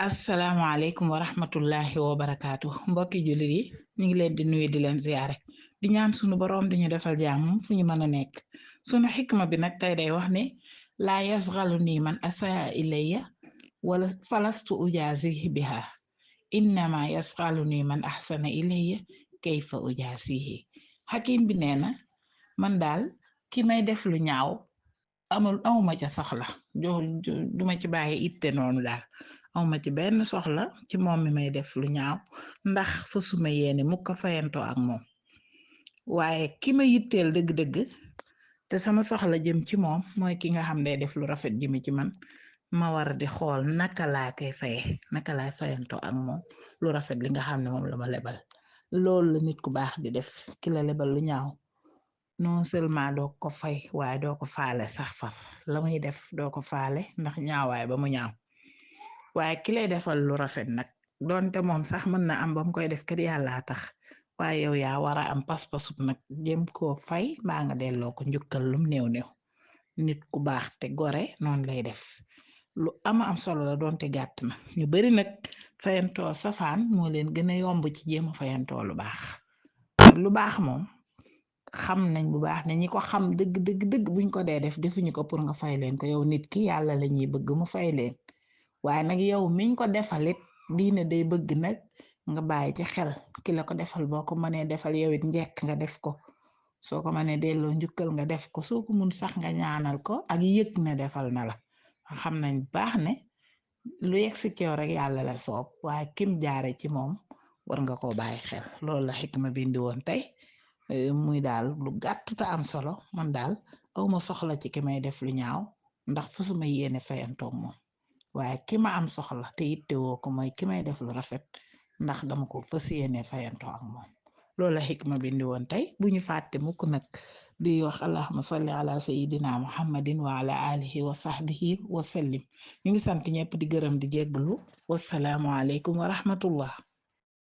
asalaamaaleykum wa rahmatullahi wa barakaatu mbokki jullit yi ñu ngi leen di nuyu di leen ziyaare di ñaan sunu boroom di ñu defal jàmm fu ñu mën a nekk sunu xikma bi nag tey day wax ne laa yasgalu nii man asaa ilayya wala falastu ujaasihi biha innama yasgalu nii man ahsana ilayya kayfa ujaasihi xakim bi nee na man daal ki may def lu ñaaw amuma ca soxla duma ci bàyyi itte noonu daal awma ci benn soxla ci moom mi may def lu ñaaw ndax fa suma yéene mu ko fayantoo ak moom waaye ki ma yitteel dëgg-dëgg te sama soxla jëm ci moom mooy ki nga xam ne def lu rafet jëme ci man ma war di xool naka laa koy faye naka laay fayantoo ak moom lu rafet li nga xam ne moom la ma lebal loolu la nit ku baax di def ki la lebal lu ñaaw non seulement doo ko fay waaye doo ko faale sax far la muy def doo ko faale ndax ñaawaay ba mu ñaaw waaye ki lay defal lu rafet nag doonte moom sax mën na am bam koy def kat yàllaa tax waaye yow yaa wara am pas-pasub nag jëm koo fay mbaa nga delloo ko njukkal lum néew néew nit ku baax te gore noonu lay def lu am solo la doonte gàtt na ñu bari nag fayantoo safaan moo leen gën a yomb ci jéema fayantoo lu baax lu baax moom xam nañ bu baax ne ñi ko xam dëgg buñ ko dee def defuñu ko pour nga fay leen ko yow nit ki yàlla la ñuy bëgg mu fay leen waaye nag yow miñ ko defalit diine day bëgg nag nga bàyyi ci xel ki la ko defal boo ko mënee defal yow it njekk nga def ko soo ko mënee delloo njukkal nga def ko soo ko mun sax nga ñaanal ko ak yëg ne defal na la xam nañ baax ne lu yegg si kew rek yàlla la soob waaye kim jaare ci moom war nga ko bàyyi xel loolu la xikma bindi woon tey muy daal lu gàtt te am solo man daal awma soxla ci ki may def lu ñaaw ndax fu suma yéene fayantoog moom waaye ki ma am soxla te ittewoo ko mooy ki may def lu rafet ndax dama ko fas yéene fayantoo ak moom loolu la xikma bindi woon tey bu ñu fàtte mukk nag di wax allahuma salli ala sayidina muhammadin wa ala alihi wa sahbihi wa sallim ñu ngi sant ñepp di gërëm di jégglu wasalaamu aleykum wa rahmatullah